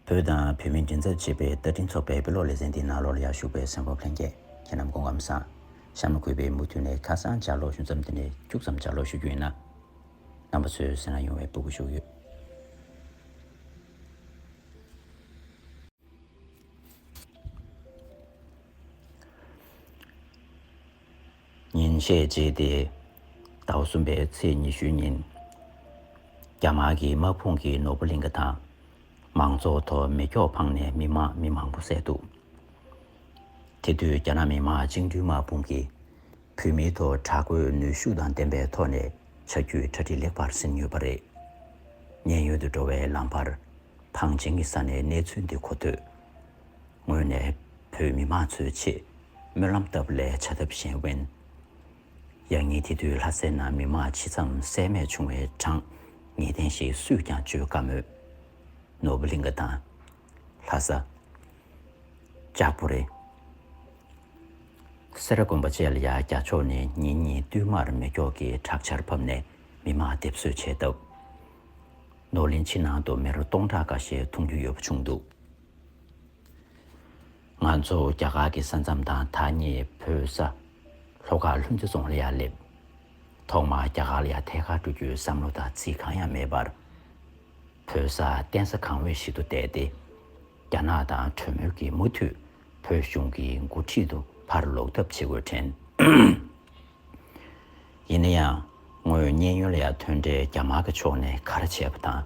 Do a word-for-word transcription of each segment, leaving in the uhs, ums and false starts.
བོད་དང་བོད་མིའི་མགྲིན་ཚབ་ཅེས་པའི་བརྡ་འཕྲིན་ཚོགས་པའི་དཔེ་ཀློག་ལེ་ཚན་འདིའི་ནང་ལོགས་ལ་ཡར་ཞུགས་པའི་གསན་པ་ལྷན་རྒྱས་ཁྱེད་རྣམས་སྐུ་ཁམས་བཟང་། གཤམ་ལ་གུས་པས་མུ་མཐུད་ནས་ཁ་སང་ལྗགས་ཀློག་ཞུ་མཚམས་འདི་ནས་ཁྱུག་ཙམ་ལྗགས་ཀློག་ཞུ་རྒྱུ་ཡིན་ན། རྣམ་པ་ཚོའི་གསན་ལ་ཡོང་བའི་སྤུ་གུ་ཞུ་གི་ཡོད། ཉིན་ཤས་རྗེས་ཏེ། ཟླ་བ་གསུམ་པའི་ཚེས་ཉི་ཤུའི་ཉིན། རྒྱ་དམར་གྱི་དམག་དཔུང་གིས་ནོར་བུ་གླིང་ག་དང་། མང་ཚོགས་ཐོག་མེ་སྒྱོགས་འཕངས་ནས་མི་མང་མི་མང་པོ་བསད་འདུག་དེ་དུས་རྒྱ་ནག་མི་དམངས་བཅིངས་འགྲོལ་དམག་དཔུང་གིས། བོད་མིའི་ཐོག་དྲག་རྒོལ་ནུས་ཤུགས་དང་ལྡན་པའི་ཐོག་ནས་ཆ་རྒྱུས་གྲ་སྒྲིག་ལེགས་པར་ཟིན་ཡོད་པ་རེད། མཉན་ཡོད་དུ་འགྲོ་བའི་ལམ་བར། ཕངས་ཅན་གྱི་ས་ནས་གནས་ཚུལ་འདི་གོ་ཐོས། ངོས་ནས་བོད་མི་མང་ཚོའི་ཆེད་སྨོན་ལམ་བཏབ་ལས་བྱ་ཐབས་གཞན་དབེན། ཡང་སྙིང་དེ་དུས་ལྷ་སའི་ནང་མི་མང་ཇི་ཙམ་བསད་རྨས་བྱུང་བའི་གྲངས་ངེས་གཏན་ཞིག་སུས་ཀྱང་བརྗོད་དཀའ་མོད། ནོར་བུ་གླིང་ག་དང་། ལྷ་ས། ལྕགས་པོ་རི། སེ་ར་དགོན་པ་བཅས་ལ་ཡང་རྒྱ་ཕྱོགས་ནས་ཉིན་གཉིས་བསྟུད་མར་མེ་སྒྱོགས་ཀྱི་དྲག་ཆར་ཕབ་ནས་མི་མང་སྡེབ་གསོད་བྱས་སྟབས། ནོར་གླིང་ཕྱི་ནང་དུ་མི་རོ་སྟོང་ཕྲག་ཁ་ཤས་མཐོང་རྒྱུ་ཡོད་པ་བྱུང་འདུག་ང་ཚོ་རྒྱ་གར་གྱི་ས་མཚམས་དང་ཐག་ཉེ་བོད་ས་ལྷོ་ཁ་ལྷུན་རྩེ་རྫོང་ལ་ཡར་སླེབས། ཐོག་མར་རྒྱ་གར་ལ་ཡར་ཐད་ཀར་འགྲོ་རྒྱུའི་བསམ་བློ་དང་རྩིས་གང་ཡང་མེད་པར། བོད་ས་གཏན་ས་གང་འོས་ཤིག་ཏུ་བསྡད་དེ། རྒྱ་ནག་དང་གྲོས་མོལ་གྱིས་མུ་མཐུད་བོད་གཞུང་གི་འགོ་ཁྲིད་དུ་ཕར་ལོག་ཐབས་བྱེད་དགོས་དྲན། ཡིན་ན་ཡང་། ངོས་མཉན་ཡོད་ལ་ཡང་ཐོན་འཕྲལ་རྒྱ་དམར་གྱི་ཕྱོགས་ནས་ག་རེ་བྱས་པ་དང་།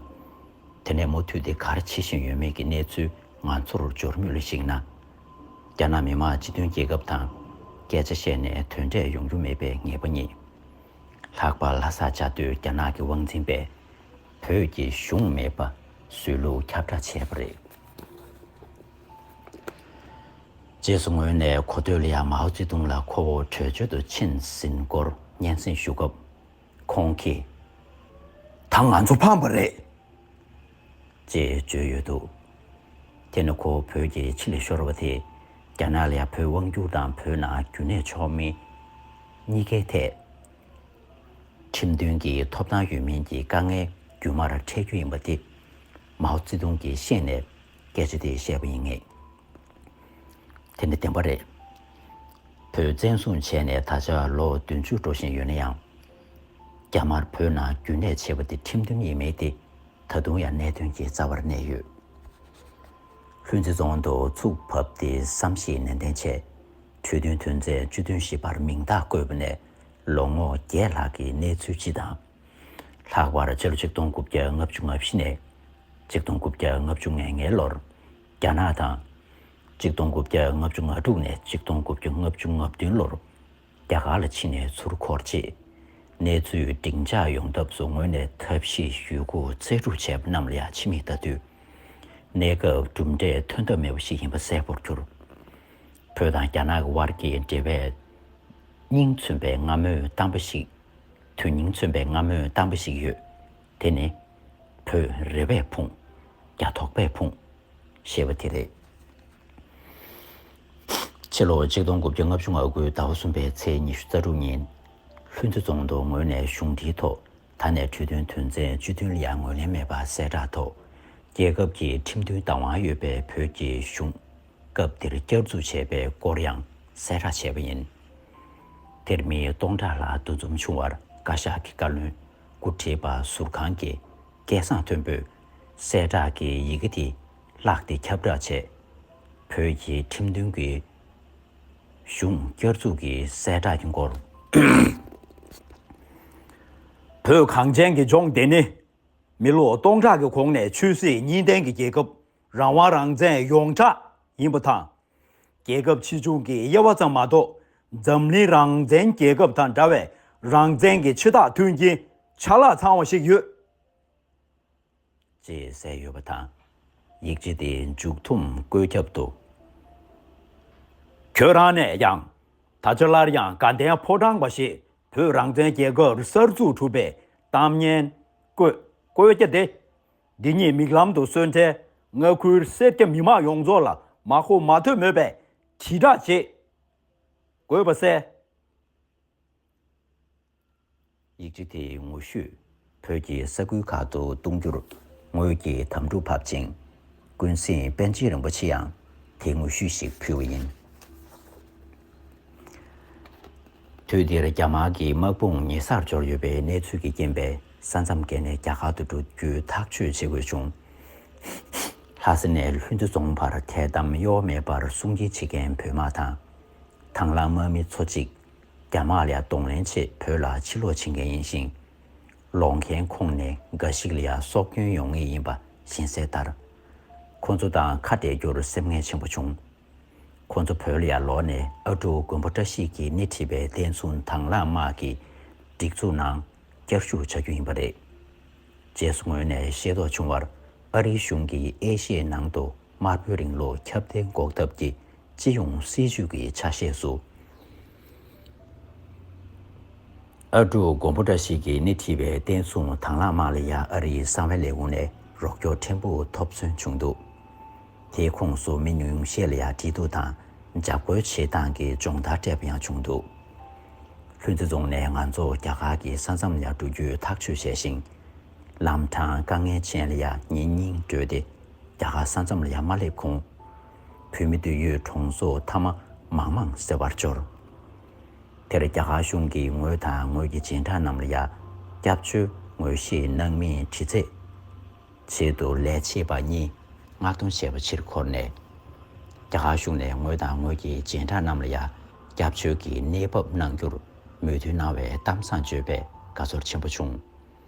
དེ་ནས་མུ་མཐུད་དེ་ག་རེ་བྱེད་བཞིན་ཡོད་མེད་ཀྱི་གནས་ཚུལ་ང་ཚོར་འབྱོར་མུས་ལ་གཞིགས་ན། རྒྱ་ནག་མི་དམངས་སྤྱི་མཐུན་རྒྱལ་ཁབ་དང་སྐད་ཆ་བཤད་ནས་དོན་འབྲས་ཡོང་རྒྱུ་མེད་པའི་ངེས་པ་རྙེད། ལྷག་པར་ལྷ་སར་བཅའ་སྡོད་རྒྱ་ནག་གི་དབང་འཛིན་པས་བོད་ཀྱི་གཞུང་མེད་པ་བཟོས་ལུགས་ཁྱབ་བསྒྲགས་བྱས་པ་རེད། རྗེས་སུ་ངོས་ནས་གོ་ཐོས་ལ་ཡང་མའོ་ཙེ་ཏུང་ལ་ཁོ་བོ་བྲོས་བྱོལ་དུ་ཕྱིན་ཟིན་སྐོར་སྙན་སེང་ཞུ་སྐབས། ཁོང་གིས། ད་ང་ཚོ་ཕམ་པ་རེད། ཅེས་བརྗོད་ཡོད་འདུག་དེ་ནི་ཁོ་བོད་ཀྱི་ཕྱི་ལ་ཤོར་བ་དེས་རྒྱ་ནག་ལ་ཡང་བོད་དབང་བསྒྱུར་དང་བོད་ནང་རྒྱུན་གནས་ཆོག་མིན་གཉིས་ཀའི་ཐད། ཁྲིམས་མཐུན་གྱི་ཐོབ་ཐང་ཡོད་མིན་གྱི་དཀའ་ངལ་རྒྱུན་མར་འཕྲད་རྒྱུ་ཡིན་པ་དེ་མའོ་ཙེ་ཏུང་གིས་ཤེས་ནས་སྐད་ཆ་དེ་བཤད་པ་ཡིན་ངེས། དེ་ནི་བདེན་པ་རེད། བོད་བཙན་བཟུང་བྱས་ནས་ད་ཆ་ལོ་བདུན་ཅུ་འགྲོ་བཞིན་ཡོད་ན་ཡང་། རྒྱ་དམར་བོད་ནང་རྒྱུན་གནས་བྱས་པ་དེ་ཁྲིམས་མཐུན་ཡིན་མིན་དེ་ད་དུང་ཡང་གནད་དོན་གྱི་རྩ་བར་གནས་ཡོད། ལྷུན་རྩེ་རྫོང་དུ་ཚུགས་བབས་ཏེ་བསམ་ཤེས་ནན་ཏན་བྱས། གྲོས་མཐུན་དོན་ཚན་བཅུ་བདུན་བཞི་པར་མིང་རྟགས་བཀོད་པ་ནས་ལོ་ངོ་བརྒྱད་ལྷག་གི་གནས་ཚུལ་སྤྱི་དང་། ལྷག་པར་ཕྱི་ལོ་ཆིག་སྟོང་དགུ་བརྒྱ་ལྔ་བཅུ་ང་བཞི་ནས་ཆིག་སྟོང་དགུ་བརྒྱ་ལྔ་བཅུ་ང་ལྔའི་ལོར་རྒྱ་ནག་དང་། ཆིག་སྟོང་དགུ་བརྒྱ་ལྔ་བཅུ་ང་དྲུག་ནས་ཆིག་སྟོང་དགུ་བརྒྱ་ལྔ་བཅུ་ང་བདུན་ལོར་རྒྱ་གར་ལ་ཕྱིན་ནས་ཚུར་འཁོར་རྗེས། གནས་ཚུལ་འབྲིང་ཆགས་ཡོང་ཐབས་སུ་ངོས་ནས་ཐབས་ཤེས་ཞུས་འགོ་རྩལ་སྤྲུགས་བྱས་པ་རྣམས་ལ་ཡང་ཕྱི་མིག་ལྟ་དུས། གནས་སྐབས་གྲུབ་འབྲས་ཐོན་ཐབས་མེད་པ་ཞིག་ཡིན་པ་གསལ་པོར་གྱུར། བོད་དང་རྒྱ་ནག་གི་དབར་གྱི་འབྲེལ་བའི་སྙིང་མཚོན་པའི་རྔ་མོང་དམ་པ་ཞིག་དོན་སྙིང་མཚོན་པའི་རྔ་མོང་དམ་པ་ཞིག་ཡོད། དེ་ནི། བོད་རེ་བས་ཕུང་། རྒྱ་ཐོག་པས་ཕུང་། ཞེས་པ་དེ་རེད། ཕྱི་ལོ་ཆིག་སྟོང་དགུ་བརྒྱ་ལྔ་བཅུ་ང་དགུ་ཟླ་བ་གསུམ་པའི་ཚེས་ཉི་ཤུ་རྩ་དྲུག་ཉིན། ལྷུན་རྩེ་རྫོང་དུ་ངོས་ནས་གཞུང་འབྲེལ་ཐོག་ད་ནས་གྲོས་མཐུན་དོན་ཚན་བཅུ་བདུན་ལ་ཡང་ངོས་ལེན་མེད་པ་གསལ་བསྒྲགས་ཐོག་རྒྱལ་ཁབ་ཀྱི་ཁྲིམས་མཐུན་བདག་དབང་ཡོད་པའི་བོད་ཀྱི་གཞུང་སྐབས་དེར་བསྐྱར་འཛུགས་བྱས་པའི་སྐོར་ཡང་གསལ་བསྒྲགས་བྱས་པ་ཡིན། དེར་མི་སྟོང་ཕྲག་ལྷག་འདུ་འཛོམས་བྱུང་བར་བཀའ་ཤག་གི་བཀའ་བློན་འགོ་ཁྲིད་པ་ཟུར་ཁང་གིས་སྐད་གསང་མཐོན་པོས་གསལ་བསྒྲགས་ཀྱི་ཡི་གེ་དེ་བཀླགས་ཏེ་ཁྱབ་བསྒྲགས་བྱས། བོད་ཀྱི་ཁྲིམས་མཐུན་གྱི་གཞུང་བསྐྱར་འཛུགས་ཀྱི་གསལ་བསྒྲགས་ཀྱི་སྐོར། བོད་གངས་ཅན་གྱི་ལྗོངས་འདི་ནི། མི་ལོ་སྟོང་ཕྲག་གི་གོང་ནས་ཆོས་སྲིད་གཉིས་ལྡན་གྱི་རྒྱལ་ཁབ་རང་དབང་རང་བཙན་ཡོངས་གྲགས་ཡིན་པ་དང་། རྒྱལ་ཁབ་ཆེ་ཆུང་གི་དབྱེ་བ་ཙམ་མ་གཏོགས་འཛམ་གླིང་རང་བཙན་རྒྱལ་ཁབ་དང་འདྲ་བའི་རང་བཙན་གྱི་ཆེ་ཐག་མཐུན་རྐྱེན་ཆ་ལག་ཚང་བ་ཞིག་ཡོད། ཅེས་གསལ་ཡོད་པ་དང་། ཡིག་ཆ་དེའི་མཇུག་ཐུམ་བཀོད་ཁྱབ་ཏུ། ཁྱོད་རང་ནས་ཀྱང་ད་ཆ་སླར་ཡང་དགའ་ལྡན་ཕོ་བྲང་པ་ཞེས་བོད་རང་བཙན་རྒྱལ་ཁབ་གསར་འཛུགས་གྲུབ་པའི་གཏམ་སྙན་བཀོད་བཀོད་རྒྱ་དེ། འདི་ཉིད་མིག་ལམ་དུ་སོན་འཕྲལ་མངའ་ཁུལ་སེར་སྐྱ་མི་དམངས་ཡོངས་རྫོགས་ལ་མ་གོ་མ་ཐོས་མོད་པའི་དྲིལ་བསྒྲགས་བྱེད་དགོས་པ་གསལ། ཡིག་ཆ་དེའི་ངོ་བཤུས་བོད་ཀྱི་ས་ཁུལ་ཁག་ཏུ་གཏོང་རྒྱུར་ངོས་ཀྱིས་དམ་ཕྲུག་བབས་ཅིང་། ཀུན་གཟིགས་པཎ་ཆེན་རིན་པོ་ཆེ་ཡང་དེའི་དངོས་ཤུལ་ཞིག་ཕུལ་བ་ཡིན། དུས་དེར་རྒྱ་དམར་གྱི་དམག་དཔུང་ཉེ་སར་འབྱོར་ཡོད་པའི་གནས་ཚུལ་གྱི་རྐྱེན་པས་ས་མཚམས་བརྒལ་ནས་རྒྱ་གར་དུ་འགྲོ་རྒྱུའི་ཐག་གཅོད་བྱེད་དགོས་བྱུང་། ལྷ་ས་ནས་ལྷུན་རྩེ་རྫོང་བར་ཐད་གཏམ་གཡོ་བ་མེད་པར་སྲུང་སྐྱེལ་བྱེད་མཁན་བོད་དམག་དང་། དང་བླངས་དམག་མི་ཚོ་གཅིག་རྒྱ་དམག་ལ་གདོང་ལེན་ཆེད་བོད་ལ་ཕྱིར་ལོག་བྱེད་མཁན་ཡིན་ཞིང་། ལོག་མཁན་ཁོངས་ནས་འགའ་ཞིག་ལ་ཡང་སྲོག་སྐྱོན་ཡོང་ངེས་ཡིན་པ་ཞིག་གསལ་ལྟར། ཁོ་ཚོ་དང་ཁ་བྲལ་རྒྱུར་སེམས་ངལ་ཆེན་པོ་བྱུང་། ཁོ་ཚོ་བོད་ལ་ཡར་ལོག་ནས་ཨ་ཀྲུག་མགོན་པོ་བཀྲ་ཤིས་ཀྱིས་སྣེ་ཁྲིད་པའི་བསྟན་སྲུང་དང་བླངས་དམག་གི་སྒྲིག་འཛུགས་ནང་བསྐྱར་ཞུགས་བྱ་རྒྱུ་ཡིན་པ་རེད། རྗེས་སུ་ངོས་ནས་ཤེས་རྟོགས་བྱུང་བར། ཨ་རིའི་གཞུང་གིས་ཨེ་ཤི་ཡའི་ནང་དུ་དམར་པོའི་རིང་ལུགས་ཁྱབ་གདལ་འགོག་ཐབས་ཀྱི་སྤྱི་ཡོངས་སྲིད་ཇུས་ཀྱི་ཆ་ཤས་སུ། ཨ་ཀྲུག་མགོན་པོ་བཀྲ་ཤིས་ཀྱིས་སྣེ་ཁྲིད་པའི་བསྟན་སྲུང་དང་བླངས་དམག་ལ་ཡང་ཨ་རིའི་གསང་བའི་ལས་ཁུངས་ནས་རོགས་སྐྱོར་ཕྲན་བུ་ཐོབ་ཚོད་བྱུང་འདུག་དེའི་ཁོངས་སུ་མི་ཉུང་ཤས་ལ་ཡང་འབྲེལ་གཏུག་དང་འཇབ་རྒོལ་བྱེད་སྟངས་ཀྱི་སྦྱོང་བརྡར་སྤྲད་པ་ཡང་བྱུང་འདུག་ལྷུན་རྩེ་རྫོང་ནས་ང་ཚོ་རྒྱ་གར་གྱི་ས་མཚམས་ལ་འགྲོ་རྒྱུའི་ཐག་གཅོད་བྱས་ཤིང་། ལམ་འཕྲང་དཀའ་ངལ་ཅན་ལ་ཡང་ཉིན་གཉིས་བགྲོད་དེ་རྒྱ་གར་ས་མཚམས་ལ་ཡང་མ་སླེབས་གོང་། བོད་མི་སྡོད་ཡུལ་གྲོང་ཚོ་མཐའ་མ་མང་མང་བསད་པར་འབྱོར། དེར་རྒྱ་གར་གཞུང་གིས་ངོས་དང་ངོས་ཀྱི་སྦྱིན་བདག་རྣམས་ལ་ཡང་སྐྱབས་བཅོལ་ངོས་བཞེས་གནང་མིན་དྲི་རྩད་ཆེད་དུ་ལས་བྱེད་པ་གཉིས་མངགས་གཏོང་བྱས་པ་ཕྱིར་འཁོར་ནས། རྒྱ་གར་གཞུང་ནས་ངོས་དང་ངོས་ཀྱི་སྦྱིན་བདག་རྣམས་ལ་ཡང་སྐྱབས་བཅོལ་གྱི་གནས་བབ་གནང་རྒྱུར་མོས་མཐུན་གནང་བའི་གཏམ་བཟང་བརྗོད་པས་དགའ་ཚོར་ཆེན་པོ་བྱུང་།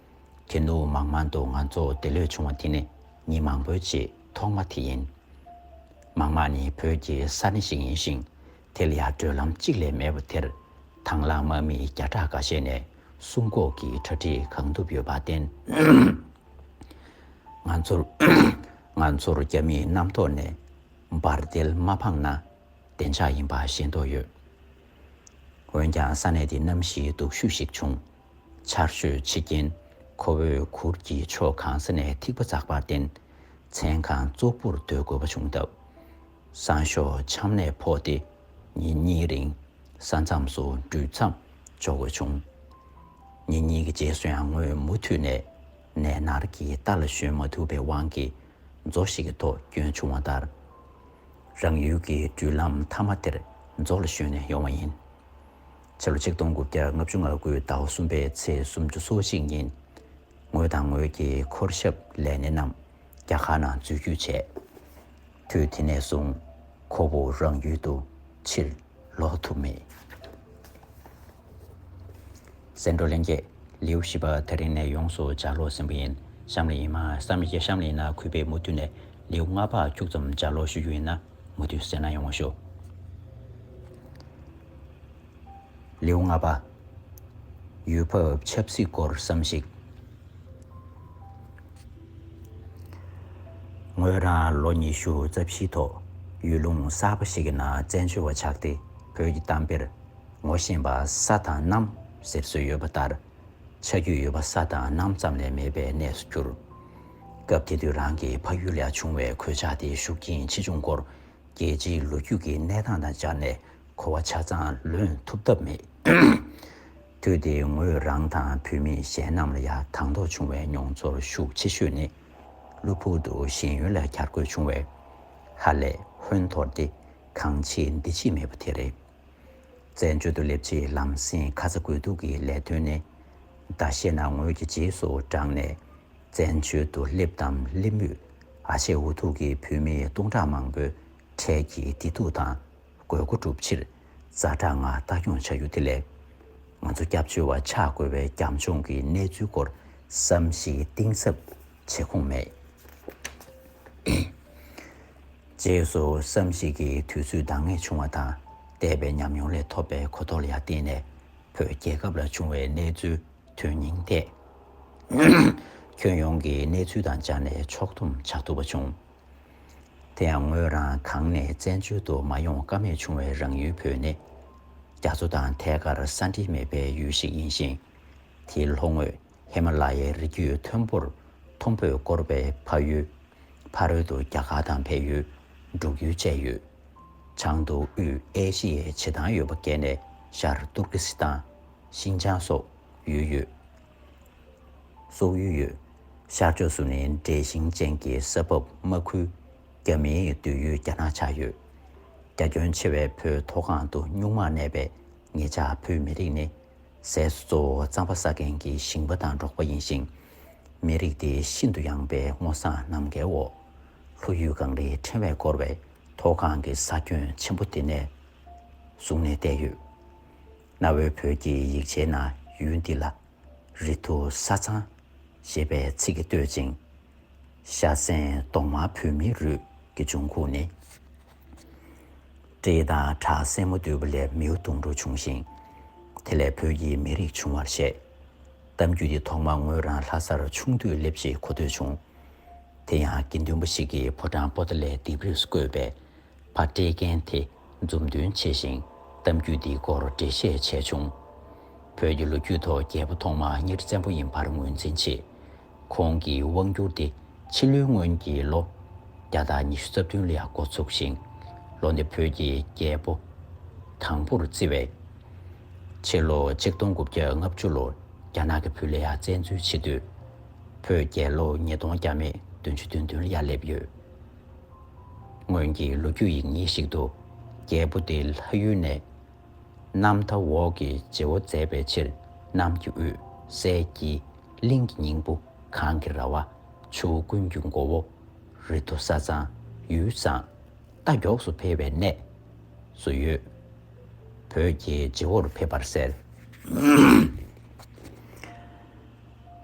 དེ་ནུབ་མང་མང་དུ་ང་ཚོ་འདི་ལོས་བྱུང་བ་དེ་ནི་ཉིན་མང་པོའི་རྗེས་ཐོག་མ་དེ་ཡིན། མང་མང་ནི་བོད་ཀྱི་ས་གནས་ཤིག་ཡིན་ཞིང་། དེ་ལ་ཡང་བགྲོད་ལམ་གཅིག་ལས་མེད་པ་དེར། དང་བླངས་དམག་མི་བརྒྱ་ཕྲག་འགའ་ཤས་ནས་སྲུང་འགོག་གི་གྲ་སྒྲིག་གང་ཐུབ་ཡོད་པར་བརྟེན། ང་ཚོར་ང་ཚོར་རྒྱ་མིས་གནམ་ཐོག་ནས་འབར་མདེལ་མ་འཕངས་ན་བདེ་འཇགས་ཡིན་པ་ཤེས་རྟོགས་ཡོད། འོན་ཀྱང་ས་གནས་དེ་གནམ་གཤིས་སྡུག་ཤོས་ཤིག་བྱུང་། ཆར་ཞོད་ཆེ་རྐྱེན། ཁོ་བོས་གུར་གྱི་ཕྱོགས་གང་ས་ནས་ཐིགས་པ་འཛག་པར་བརྟེན། མཚན་གང་བཙོག་པུར་སྡོད་དགོས་པ་བྱུང་སྟབས། སང་ཞོགས་ཆམ་ནད་ཕོག་སྟེ་ཉིན་གཉིས་རིང་ས་མཚམས་སུ་འགྲུལ་མཚམས་འཇོག་དགོས་བྱུང་། ཉིན་གཉིས་ཀྱི་རྗེས་སུ་ཡང་ངོས་མུ་མཐུད་ནས་ནད་མནར་གྱི་རྟ་ལ་ཞོན་མ་ཐུབ་པའི་དབང་གིས། མཛོ་ཞིག་གི་ཐོག་བསྐྱོན་བྱུང་བ་ལྟར། རང་ཡུལ་གྱི་འགྲུལ་ལམ་མཐའ་མ་དེར་མཛོ་ལ་ཞོན་ནས་ཡོང་བ་ཡིན། ཕྱི་ལོ་ཆིག་སྟོང་དགུ་བརྒྱ་ལྔ་བཅུ་ང་དགུ་ཟླ་བ་གསུམ་པའི་ཚེས་སུམ་ཅུ་སོ་གཅིག་ཉིན། ངོས་དང་ངོས་ཀྱི་འཁོར་ཞབས་ལས་སྣེ་རྣམས་རྒྱ་གར་ནང་འཛུལ་སྐྱོད་བྱས། དུས་དེ་ནས་བཟུང་ཁོ་བོ་རང་ཡུལ་དུ་ཕྱིར་ལོག་ཐུབ་མེད། གསན་གྲོགས་ལྷན་རྒྱས། ལེའུ་བཞི་པ་དེ་རིང་ནས་ཡོངས་སུ་ལྗགས་ཀློག་ཟིན་པ་ཡིན། གཤམ་ལ་ཡིན་མ་གཤམ་ལ་ཡིན་ན་གུས་པས་མུ་མཐུད་ནས་ལེའུ་ལྔ་པ་ཁྱུག་ཙམ་ལྗགས་ཀློག་ཞུ་རྒྱུ་ཡིན་ན་མུ་མཐུད་གསན་གནང་ཡོང་བ་ཞུ། ལེའུ་ལྔ་པ། ཡུལ་བབ་ཆབ་སྲིད་སྐོར་བསམ་གཞིག་ངོས་རང་ལོ་ཉི་ཤུ་རྩ་བཞིའི་ཐོག་ཡུལ་ལུང་གསར་པ་ཞིག་གི་ནང་བཙན་བྱོལ་བ་ཆགས་ཏེ་བོད་ཀྱི་གཏམ་དཔེར་ངོ་ཤེས་པ་ས་དང་གནམ་ཟེར་སྲོལ་ཡོད་པ་ལྟར། ཆ་རྒྱུས་ཡོད་པ་ས་དང་གནམ་ཙམ་ལས་མེད་པའི་གནས་སུ་གྱུར། སྐབས་དེ་དུས་རང་གི་ཕ་ཡུལ་ལ་བྱུང་བའི་གོད་ཆག་དེ་ཤུགས་རྐྱེན་ཆེ་ཆུང་སྐོར་རྒྱལ་སྤྱིའི་ལོ་རྒྱུས་ཀྱི་གནས་སྟངས་དང་སྦྱར་ནས་གོ་བ་ཆ་ཚང་ལོན་ཐུབ་ཐབས་མེད། དུས་དེའི་ངོས་རང་དང་བོད་མི་གཞན་རྣམས་ལ་ཡང་དང་ཐོག་བྱུང་བའི་མྱོང་ཚོར་ཤུགས་ཆེ་ཤོས་ནི། གློ་བུར་དུ་གཞན་ཡུལ་ལ་གྱར་དགོས་བྱུང་བས། ཧ་ལས་ཧོན་འཐོར་ཏེ་གང་བྱེད་འདི་བྱེད་མེད་པ་དེ་རེད། བཙན་བྱོལ་དུ་སླེབས་རྗེས་ལམ་སེང་ཁ་ཚ་དགོས་གཏུགས་ཀྱི་ལས་དོན་ནི། ཟླ་ཤས་ནང་ངོས་ཀྱི་རྗེས་སུ་འབྲངས་ནས། བཙན་བྱོལ་དུ་སླེབས་དམ་སླེབས་མུས་ཨ་ཆད་འུ་ཐུག་གི་བོད་མི་སྟོང་ཕྲག་མང་པོའི་འཕྲལ་གྱི་བདེ་སྡུག་དང་དགོས་མཁོ་སྒྲུབ་ཕྱིར་ཛ་དྲག་ངང་ལྟ་སྐྱོང་བྱ་རྒྱུ་དེ་ལས། ང་ཚོ་སྐྱབས་བཅོལ་བ་ཆགས་དགོས་པའི་རྒྱབ་ལྗོངས་ཀྱི་གནས་ཚུལ་སྐོར་བསམ་གཞིག་གཏིང་ཟབ་བྱེད་ཁོམ་མེད། རྗེས་སུ་བསམ་གཞིག་གི་དུས་ཚོད་འདང་ངེས་བྱུང་བ་དང་། འདས་པའི་ཉམས་མྱོང་ལས་ཐོབ་པའི་གོ་རྟོགས་ལ་ཡང་བརྟེན་ནས། བོད་རྒྱལ་ཁབ་ལ་བྱུང་བའི་གནས་ཚུལ་དོན་སྙིང་ཐད། ཁྱོན་ཡོངས་ཀྱི་གནས་ཚུལ་དང་སྦྱར་ནས་ཕྱོགས་བསྡོམས་བྱ་ཐུབ་པ་བྱུང་། དེ་ཡང་ངོས་རང་གང་ནས་བཙན་བྱོལ་དུ་མ་ཡོང་ཀ་མེད་བྱུང་བའི་རང་ཡུལ་བོད་ནི། རྒྱ་མཚོ་དང་ཐད་ཀར་ས་འབྲེལ་མེད་པའི་ཡུལ་ཞིག་ཡིན་ཞིང་། དེའི་ལྷོ་ངོས་ཧི་མ་ལ་ཡའི་རི་རྒྱུད་མཐོན་པོར་མཐོན་པོས་བསྐོར་བའི་ཕ་ཡུལ། ཕ་རོལ་དུ་རྒྱ་གར་དང་བལ་ཡུལ། འབྲུག་ཡུལ་བཅས་ཡོད། བྱང་དུ་དབུས་ཨེ་ཤི་ཡའི་བྱེ་ཐང་ཡོད་པ་བརྒལ་ནས་ཤར་ཏུར་ཀི་སི་ཐན། ཤིན་ཅང་སོགས་ཡུལ་ཡོད། སོག་ཡུལ་ཡོད། ཤར་ཕྱོགས་སུ་ནི་འབྲས་ཞིང་ཅན་གྱི་ས་བབ་དམའ་ཁུལ། རྒྱ་མིའི་སྡོད་ཡུལ་རྒྱ་ནག་ཆགས་ཡོད། རྒྱ་ཁྱོན་ཆེ་བའི་བོད་མཐོ་སྒང་དུ་སྨྱུག་མར་གནས་པའི་ངེད་ཅག་བོད་མི་རིགས་ནི། ཟས་སུ་གཙོ་བོ་རྩམ་པ་ཟ་མཁན་གྱི་ཞིང་པ་དང་འབྲོག་པ་ཡིན་ཞིང་། མི་རིགས་དེ་ཤིན་ཏུ་ཡངས་པའི་སྔོ་བསངས་ནམ་མཁའི་འོག་ལྷོ་ཡུལ་གངས་རིའི་ཕྲེང་བས་བསྐོར་བའི་མཐོ་སྒང་གི་ས་ཁྱོན་ཆེན་པོ་དེ་ནས་བཟུང་ནས་བསྡད་ཡོད། གནའ་བོའི་བོད་ཀྱི་ཡིག་ཆའི་ནང་ཡུལ་འདི་ལ་རི་ཐུ་ས་གཙང་ཞེས་པའི་ཚིག་གིས་བསྟོད་ཅིང་། ཤ་གསེང་གདོང་དམར་བོད་མིའི་རུས་ཀྱི་འབྱུང་ཁུངས་ནི། སྤྲེལ་དང་བྲག་སྲིན་མོ་འདུས་པ་ལས་མིའུ་གདུང་དྲུག་བྱུང་ཞིང་། དེ་ལས་བོད་ཀྱི་མི་རིགས་བྱུང་བར་བཤད། གཏམ་རྒྱུད་འདི་ཐོག་མར་ངོས་རང་ལྷ་སར་ཆུང་དུས་སླེབས་ཤིང་གོ་ཐོས་བྱུང་། དེ་ཡང་དགེ་འདུན་པ་ཞིག་གིས་ཕོ་བྲང་པོ་ཏཱ་ལའི་ལྡེབས་རིས་སུ་བརྐོས་པའི་ཕ་སྤྲེལ་རྒན་དེ་མཛུབ་སྟོན་བྱས་ཤིང་གཏམ་རྒྱུད་འདིའི་སྐོར་འགྲེལ་བཤད་བྱས་བྱུང་། བོད་ཀྱི་ལོ་རྒྱུས་ཐོག་རྒྱལ་པོ་ཐོག་མ་གཉེར་བཙན་པོ་ཡིན་པར་ངོས་འཛིན་བྱེད། ཁོང་གི་དབང་སྒྱུར་དེ་ཕྱི་ལོའི་སྔོན་གྱི་ལོ་བརྒྱ་དང་ཉི་ཤུ་རྩ་བདུན་ལ་ཡང་འགོ་ཚུགས་ཤིང་། ལོ་འདི་བོད་ཀྱི་རྒྱལ་པོ་དང་པོར་བརྩི་བས། ཕྱི་ལོ་ཆིག་སྟོང་དགུ་བརྒྱ་ལྔ་བཅུ་ལོར་རྒྱ་ནག་གིས་བོད་ལ་ཡང་བཙན་འཛུལ་བྱེད་དུས། བོད་རྒྱལ་ལོ་ཉིས་སྟོང་བརྒྱ་མེད་བདུན་ཅུ་དོན་བདུན་ལ་ཡང་སླེབས་ཡོད། སྔོན་གྱི་ལོ་རྒྱུས་ཡིག་རྙིང་ཞིག་ཏུ། རྒྱལ་པོ་དེ་ལྷ་ཡུལ་ནས་གནམ་མཐའ་འོག་གི་བརྗེ་བོ་མཛད་པའི་ཕྱིར། གནམ་གྱི་དབུས་སའི་དཀྱིལ། གླིང་གི་སྙིང་པོ། གངས་ཀྱི་ར་བ། ཆུ་བོ་ཀུན་གྱི་མགོ་བོ། རི་མཐོ་ས་གཙང་། ཡུལ་བཟང་། རྟ་མགྱོགས་སུ་འཕེལ་བའི་གནས་སུ་ཡོད། བོད་ཀྱི་བརྗེ་བོར་ཕེབས་པར་ཟེར།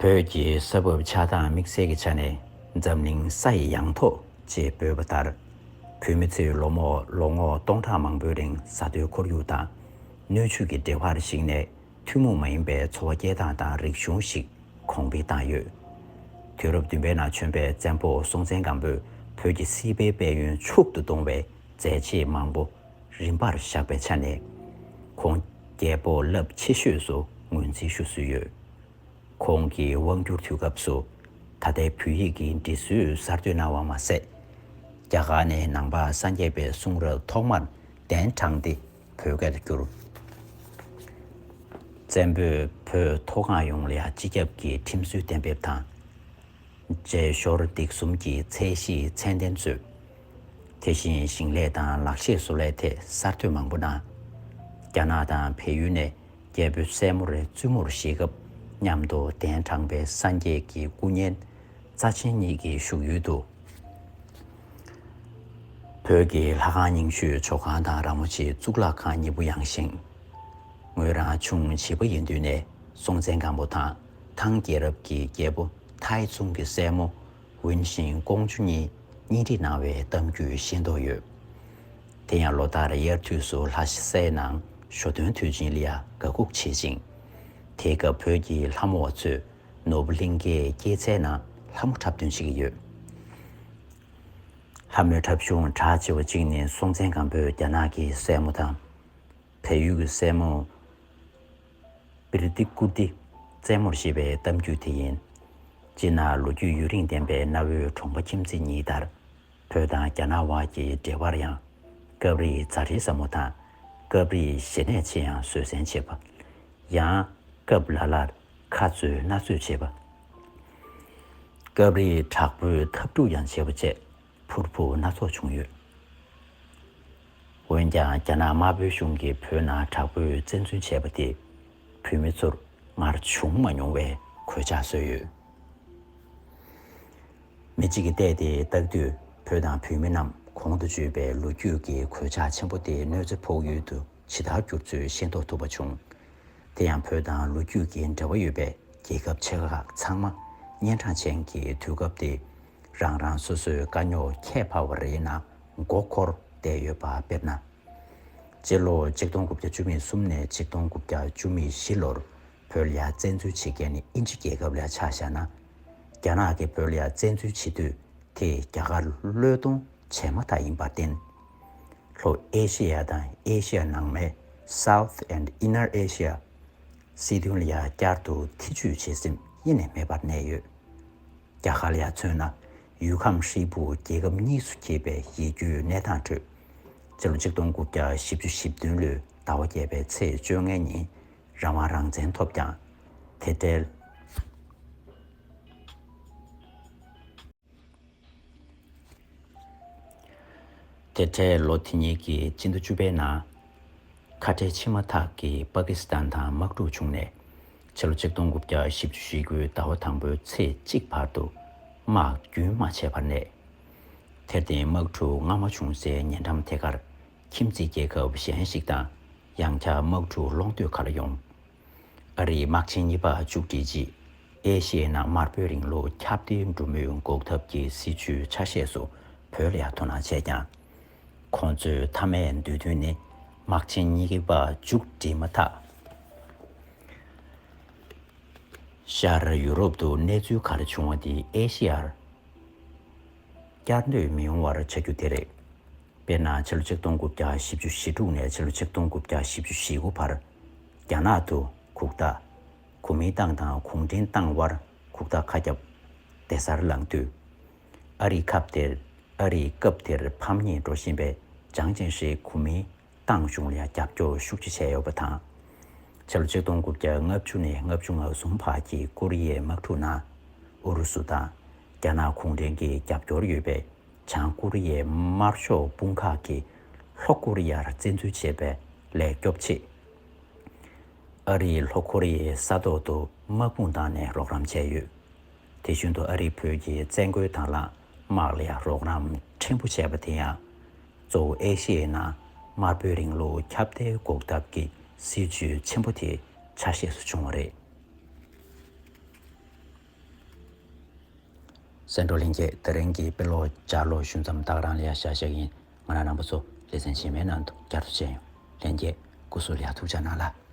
བོད་ཀྱི་ས་བབ་ཆགས་སྟངས་དམིགས་བསལ་གྱི་ཆ་ནས་འཛམ་གླིང་ས་ཡི་ཡང་ཐོག་ཅེས་འབོད་པ་ལྟར། བོད་མི་ཚོས་ལོ་ངོ་ལོ་ངོ་སྟོང་ཕྲག་མང་པོའི་རིང་ས་མཐོའི་ཁོར་ཡུག་དང་སྣོད་བཅུད་ཀྱི་འབྲེལ་བར་གཞིགས་ནས། ཐུན་མོང་མ་ཡིན་པའི་འཚོ་བ་སྐྱེལ་སྟངས་དང་རིག་གཞུང་ཞིག་གོང་འཕེལ་བཏང་ཡོད། དུས་རབས་བདུན་པའི་ནང་བྱོན་པའི་བཙན་པོ་སྲོང་བཙན་སྒམ་པོས་བོད་ཀྱི་སྲིད་པའི་དཔལ་ཡོན་ཕྱུག་ཏུ་གཏོང་བའི་མཛད་རྗེས་མང་པོ་རིམ་པར་བཞག་པའི་ཆ་ནས། ཁོང་རྒྱལ་པོ་རླབས་ཆེ་ཤོས་སུ་ངོས་འཛིན་ཞུ་སྲོལ་ཡོད། ཁོང་གི་དབང་སྒྱུར་དུས་སྐབས་སུ་ད་ལྟའི་བོད་ཡིག་གི་འབྲི་སྲོལ་གསར་གཏོད་གནང་བ་མ་ཟད། རྒྱ་གར་ནས་ནང་པ་སངས་རྒྱས་པའི་གསུང་རབ་ཐོག་མར་གདན་དྲངས་ཏེ་བོད་སྐད་དུ་བསྒྱུར། བཙན་པོས་བོད་མཐོ་སྒང་ཡོངས་ལ་ཡང་སྤྱི་ཁྱབ་ཀྱི་ཁྲིམས་སྲོལ་གཏན་འབེབས་དང་། རྗེས་ཤོར་སྡིག་གསུམ་གྱི་ཚད་གཞིའི་མཚན་ལྡན་བཟོས། དེ་བཞིན་ཞིང་ལས་དང་ལག་ཤེས་བཟོ་ལས་ཐད་གསར་གཏོད་མང་པོ་གནང་། རྒྱ་ནག་དང་བལ་ཡུལ་ནས་རྒྱལ་པོའི་སྲས་མོར་བཙུན་མོར་བཞེས་སྐབས་མཉམ་དུ་གདན་དྲངས་པའི་སངས་རྒྱས་ཀྱི་སྐུ་བརྙན་རྩ་ཆེན་གཉིས་ཀྱི་བཞུགས་ཡུལ་དུ། བོད་ཀྱི་ལྷ་ཁང་རྙིང་ཤོས་ཇོ་ཁང་དང་ར་མོ་ཆེའི་གཙུག་ལག་ཁང་གཉིས་པོ་ཡངས་ཤིང་། ངོས་རང་ཆུང་བྱིས་པ་ཡིན་དུས་ནས་སྲོང་བཙན་སྒམ་པོ་དང་ཐང་རྒྱལ་རབས་ཀྱི་རྒྱལ་པོ་ཐའི་ཙུང་གི་སྲས་མོ་ཝུན་ཤིང་ཀོང་ཇོ་གཉིས་གཉེན་སྒྲིག་གནང་བའི་གཏམ་རྒྱུད་ཤེས་རྟོགས་ཡོད། དེ་ཡང་ལོ་ལྟར་དབྱར་དུས་སུ་ལྷ་སའི་ནང་ཞོ་སྟོན་དུས་ཆེན་ལ་ཡང་དགའ་སྒུག་བྱེད་ཅིང་། དེའི་སྐབས་བོད་ཀྱི་ལྷ་མོ་བ་ཚོས་ནོར་བུ་གླིང་གའི་སྐྱེད་ཚལ་ནང་ལྷ་མོ་འཁྲབ་སྟོན་བྱེད་ཀྱི་ཡོད། ལྷ་མོའི་འཁྲབ་གཞུང་གྲགས་ཆེ་བ་གཅིག་ནི་སྲོང་བཙན་སྒམ་པོས་རྒྱ་ནག་གི་སྲས་མོ་དང་། བལ་ཡུལ་གྱི་སྲས་མོ་པིར་ཏི་ཀུར་ཏི་རྩེད་མོར་བཞེས་པའི་གཏམ་རྒྱུད་དེ་ཡིན། སྤྱིར་ན་ལོ་རྒྱུས་ཡུན་རིང་ལྡན་པའི་གནའ་བོའི་གྲོང་པ་ཁྱིམ་མཚེས་གཉིས་ལྟར། བོད་དང་རྒྱ་ནག་དབར་གྱི་འབྲེལ་བར་ཡང་། སྐབས་རེ་མཛའ་འབྲེལ་ཟབ་མོ་དང་། སྐབས་རེ་ཞེ་ནས་ཆེ་ཡང་བཟོད་བསྲན་བྱེད་པ། ཡང་སྐབས་ལ་ལར་ཁ་རྩོད་སྣ་རྩོད་བྱེད་པ། སྐབས་རེ་དྲག་པོའི་འཐབ་འཁྲུག་ཡང་བྱེད་པ་བཅས་ཕུར་བུ་སྣ་ཚོགས་བྱུང་ཡོད། འོན་ཀྱང་རྒྱ་ནག་དམར་པོའི་གཞུང་གིས་བོད་ནང་དྲག་པོས་བཙན་འཛུལ་བྱས་པ་དེས་བོད་མི་ཚོར་སྔར་བྱུང་མ་མྱོང་བའི་གོད་ཆག་བཟོས་ཡོད། མི་གཅིག་གིས་བལྟས་ཏེ་ལྟ་དུས་བོད་དང་བོད་མི་རྣམས་གོང་དུ་བརྗོད་པའི་ལོ་རྒྱུས་ཀྱི་གོད་ཆག་ཆེན་པོ་དེ་གནོད་འཚེ་ཕོག་ཡུལ་དུ་ཇི་ལྟར་གྱུར་ཚུལ་ཤེས་རྟོགས་ཐུབ་པ་བྱུང་། དེ་ཡང་བོད་དང་ལོ་རྒྱུས་ཀྱི་འབྲེལ་བ་ཡོད་པའི་རྒྱལ་ཁབ་ཆེ་ཁག་ཚང་མ་གཉན་འཕྲང་ཅན་གྱི་དུས་སྐབས་དེ་རང་རང་སོ་སོའི་དཀའ་རྙོག་ཁྱད་འཕགས་པ་རེའི་ནང་མགོ་འཁོར་བསྡད་ཡོད་པ། དཔེར་ན། སྤྱི་ལོ་ཆིག་སྟོང་དགུ་བརྒྱ་བཅུ་མེད་གསུམ་ནས་ཆིག་སྟོང་དགུ་བརྒྱ་བཅུ་མེད་བཞི་ལོར་བོད་ལ་ཡ་བཙན་འཛུལ་བྱེད་མཁན་ནི་དབྱིན་ཇི་རྒྱལ་ཁབ་ལ་ཆ་བཞག་ན། རྒྱ་ནག་གིས་བོད་ལ་ཡ་བཙན་འཛུལ་བྱེད་དུས་དེས་རྒྱ་གར་བློས་གཏོང་བྱས་མ་ཐག་ཡིན་པར་བརྟེན། ལྷོ་ཨེ་ཤེ་ཡ་དང་ཨེ་ཤེ་ཡ་ནང་མའི་South and Inner Asia སྲིད་དོན་ལ་ཡ་བསྐྱར་དུ་ཐེ་ཇུས་བྱེད་སེམས་ཡེ་ནས་མེད་པར་གནས་ཡོད། རྒྱ་གར་ལ་ཡ་མཚོན་ན། ཡུལ་ཁམས་ཧྲིལ་པོ་རྒྱལ་ཁབ་གཉིས་སུ་གྱེས་པའི་ཡིད་སྐྱོའི་གནས་སྟངས་ཁྲོད། སྤྱི་ལོ་ཆིག་སྟོང་དགུ་བརྒྱ་བཞི་བཅུ་ཞེ་བདུན་ལོའི་ཟླ་བ་བརྒྱད་པའི་ཚེས་བཅོ་ལྔའི་ཉིན་རང་དབང་རང་བཙན་ཐོབ་ཀྱང་། དེ་འབྲེལ། དེ་འཕྲལ་ལོ་དེ་ཉིད་ཀྱི་སྤྱི་ཟླ་བཅུ་པའི་ནང་། ཁ་བྲལ་ཕྱིན་མ་ཐག་གི་པ་ཀི་སི་ཐན་དང་དམག་འཁྲུག་བྱུང་ནས། ཕྱི་ལོ་ཆིག་སྟོང་དགུ་བརྒྱ་བཞི་བཅུ་ཞེ་དགུའི་ཟླ་བ་དང་པོའི་ཚེས་གཅིག་བར་དུ་དམག་རྒྱུན་མ་ཆད་པར་གནས། དེར་བརྟེན་དམག་འཁྲུག་སྔ་མ་བྱུང་སའི་ཉེ་འགྲམ་དེ་གར་ཁྱིམ་མཚེས་རྒྱལ་ཁབ་གཞན་ཞིག་དང་ཡང་བསྐྱར་དམག་འཁྲུག་སློང་འདོད་ག་ལ་ཡོང་། ཨ་རིའི་དམག་ཆེན་གཉིས་པ་མཇུག་སྒྲིལ་རྗེས། ཨེ་ཤི་ཡའི་ནང་དམར་པོའི་རིང་ལུགས་ཁྱབ་གདལ་འགྲོ་མུས་འགོག་ཐབས་ཀྱི་སྲིད་བྱུས་ཆ་ཤས་སུ་བོད་ལ་ཡང་དོ་སྣང་བྱས་ཀྱང་། ཁོང་ཚོའི་མཐའ་མའི་འདོད་འདུན་ནི། དམག་ཆེན་གཉིས་པ་མཇུག་སྒྲིལ་མ་ཐག་ཤར་ཡུ་རོབ་ཏུ་གནས་ཚུལ་ག་རེ་བྱུང་བ་དེ་ཨེ་ཤི་ཡར་བསྐྱར་ཟློས་མི་ཡོང་བར་བྱ་རྒྱུ་དེ་རེད། དཔེར་ན། ཕྱི་ལོ་ཆིག་སྟོང་དགུ་བརྒྱ་བཞི་བཅུ་ཞེ་དྲུག་ནས་ཕྱི་ལོ་ཆིག་སྟོང་དགུ་བརྒྱ་བཞི་བཅུ་ཞེ་དགུ་བར། རྒྱ་ནག་ཏུ་གུག་རྟ། གོ་མིན་ཏང་དང་གུང་ཁྲན་ཏང་དབར་གུག་རྟ་ཁ་བརྒྱབ། སྡེ་གཟར་ལངས་དུས། ཨ་རིའི་ཁབ་དེར། ཨ་རིའི་སྐབས་དེར་ཕམ་ཉེས་འགྲོ་བཞིན་པའི་ཅང་ཅེ་ཧྲི་གོ་མིན་ཏང་གཞུང་ལ་རྒྱབ་སྐྱོར་ཤུགས་ཆེ་བྱས་ཡོད་པ་དང་། ཕྱི་ལོ་ཆིག་སྟོང་དགུ་བརྒྱ་ལྔ་བཅུ་ནས་ལྔ་བཅུ་ང་གསུམ་བར་གྱི་ཀོ་རི་ཡའི་དམག་འཁྲུག་ནང་ཨུ་རུ་སུ་དང་རྒྱ་ནག་གུང་ཁྲན་གྱི་རྒྱབ་སྐྱོར་ཡོད་པའི་བྱང་ཀོ་རི་ཡའི་དམར་ཤོག་དཔུང་ཁག་གིས་ལྷོ་ཀོ་རི་ཡར་བཙན་འཛུལ་བྱས་པའི་ལས་སྐྱོབ་ཆེད། ཨ་རིས་ལྷོ་ཀོ་རི་ཡའི་ས་ཐོག་ཏུ་དམག་དཔུང་བཏང་ནས་རོགས་རམ་བྱས་ཡོད། དེ་བཞིན་དུ་ཨ་རིས་བོད་ཀྱི་བཙན་རྒོལ་དང་བླངས་དམག་ལ་ཡང་རོགས་རམ་ཕྲན་བུ་བྱས་པ་དེ་ཡང་། གཙོ་བོ་ཨེ་ཤི་ཡའི་ནང་དམར་པོའི་རིང་ལུགས་ཁྱབ་གདལ་འགོག་ཐབས་ཀྱི་སྲིད་བྱུས་ཆེན་པོ་དེའི་ཆ་ཤས་སུ་བྱུང་བ་རེད། གསན་གྲོགས་ལྷན་རྒྱས། དེ་རིང་གི་དཔེ་ཀློག་ལྗགས་ཀློག་ཞུ་མཚམས་ད་ག་རང་ལ་ཡ་བཞག་བཞག་ཡིན། ང་རང་རྣམ་པ་ཚོ་ལེ་ཚན་རྗེས་མའི་ནང་དུ་བསྐྱར་དུ་མཇལ་ཡོང་། ལྷན་རྒྱས་སྐུ་གཟུགས་ལ་ཡ་ཐུགས་ཅག་གནང་ལ།